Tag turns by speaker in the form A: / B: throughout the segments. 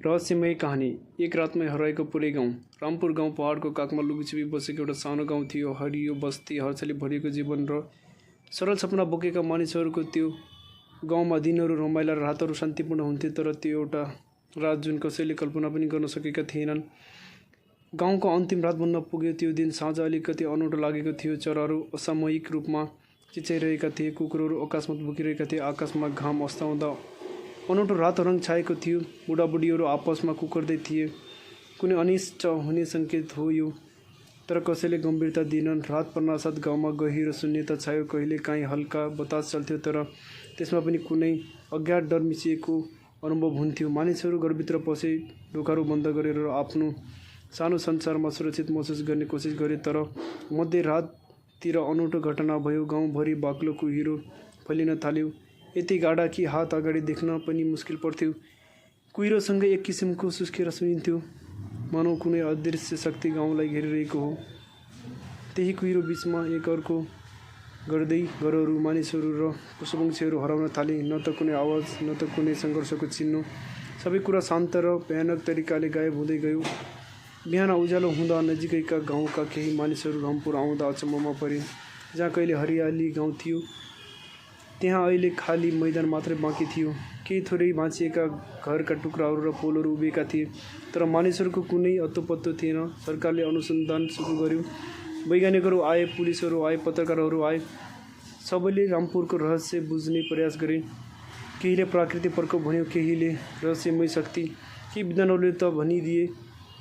A: रहस्यमय कहानी। एक रातमै हराएको पुरै गाउँ। रामपुर गाउँ पहाडको काखमा लुकीछिपी बसेको एउटा सानो गाउँ थियो। हरियो बस्ती, हर्षले भरिएको जीवन र सरल सपना बोकेका मानिसहरूको त्यो गाउँमा दिनहरू रमाइला र रातहरू शान्तिपूर्ण हुन्थे। तर त्यो एउटा रात जुन कसैले कल्पना पनि गर्न सकेका थिएनन्। गाउँको अन्तिम रात बन्न पुग्यो। त्यो दिन साँझ अलिकति अनौठो लागेको थियो। चराहरू असामयिक रूपमा चिच्याइरहेका थिए, कुकुरहरू अकस्मात भुकिरहेका थिए। आकाशमा घाम अस्ताउँदा अनौठो रातो रङ छाएको थियो। बुढाबुढीहरू आपसमा कुकर्दै थिए, कुनै अनिष्ट हुने सङ्केत हो यो। तर कसैले गम्भीरता दिएनन्। रात पर्नासाथ गाउँमा गहिरो शून्यता छायो। कहिले काहीँ हल्का बतास चल्थ्यो, तर त्यसमा पनि कुनै अज्ञात डर मिसिएको अनुभव हुन्थ्यो। मानिसहरू घरभित्र पसे, ढोकाहरू बन्द गरेर आफ्नो सानो संसारमा सुरक्षित महसुस गर्ने कोसिस गरे। तर मध्यराततिर अनौठो घटना भयो। गाउँभरि बाक्लो कुहिरो फैलिन थाल्यो, यति गाढा कि हात अगाडि देख्न पनि मुस्किल पर्थ्यो। कुहिरोसँगै एक किसिमको सुस्केरा सुनिन्थ्यो, मानौ कुनै अदृश्य शक्ति गाउँलाई घेरिरहेको हो। त्यही कुहिरो बीचमा एकअर्को गर्दै घरहरू, मानिसहरू र पशुपक्षीहरू हराउन थाले। न त कुनै आवाज, न त कुनै सङ्घर्षको चिन्ह। सबै कुरा शान्त र भयानक तरिकाले गायब हुँदै गयो। बिहान उज्यालो हुँदा नजिकैका गाउँका केही मानिसहरू रामपुर आउँदा अचम्ममा परे। जहाँ कहिले हरियाली गाउँ थियो, त्यहाँ अहिले खाली मैदान मात्रै बाँकी थियो। केही थोरै भाँचिएका घरका टुक्राहरू र पोलहरू उभिएका थिए, तर मानिसहरूको कुनै अत्तोपत्तो थिएन। सरकारले अनुसन्धान सुरु गर्यो। वैज्ञानिकहरू आए, पुलिसहरू आए, पत्रकारहरू आए। सबैले रामपुरको रहस्य बुझ्ने प्रयास गरे। केहीले प्राकृतिक प्रकोप भन्यो, केहीले रहस्यमय शक्ति। केही विद्वानहरूले त भनिदिए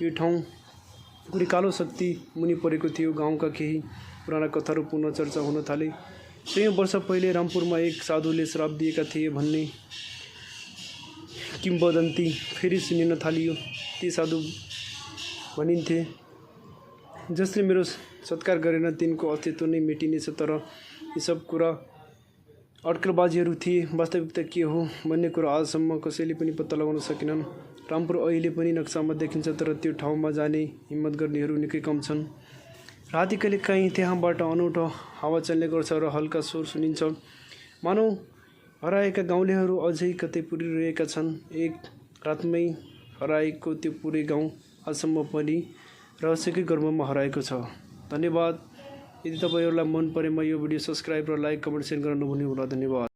A: यो ठाउँ कुनै कालो शक्ति मुनि परेको थियो। गाउँका केही पुराना कथाहरू पुनः चर्चा हुन थाले। सयौँ वर्ष पहिले रामपुरमा एक साधुले श्राप दिएका थिए भन्ने किम्वदन्ती फेरि सुनिन थालियो। ती साधु भनिन्थे, जसले मेरो सत्कार गरेन तिनको अस्तित्व नै मेटिनेछ। तर यी सब कुरा अड्कलबाजीहरू थिए। वास्तविकता के हो भन्ने कुरा आजसम्म कसैले पनि पत्ता लगाउन सकेनन्। रामपुर अहिले पनि नक्सामा देखिन्छ, तर त्यो ठाउँमा जाने हिम्मत गर्नेहरू निकै कम छन्। राति कहिलेकाहीँ त्यहाँबाट अनौठो हावा चल्ने गर्छ र हल्का स्वर सुनिन्छ, मानौ हराएका गाउँलेहरू अझै कतै पुरिरहेका छन्। एक रातमै हराएको त्यो पुरै गाउँ आजसम्म पनि रहस्यकै गर्भमा हराएको छ। धन्यवाद। यदि तपाईँहरूलाई मन परेमा यो भिडियो सब्सक्राइब र लाइक, कमेन्ट, सेयर गर्न नभुल्नु होला। धन्यवाद।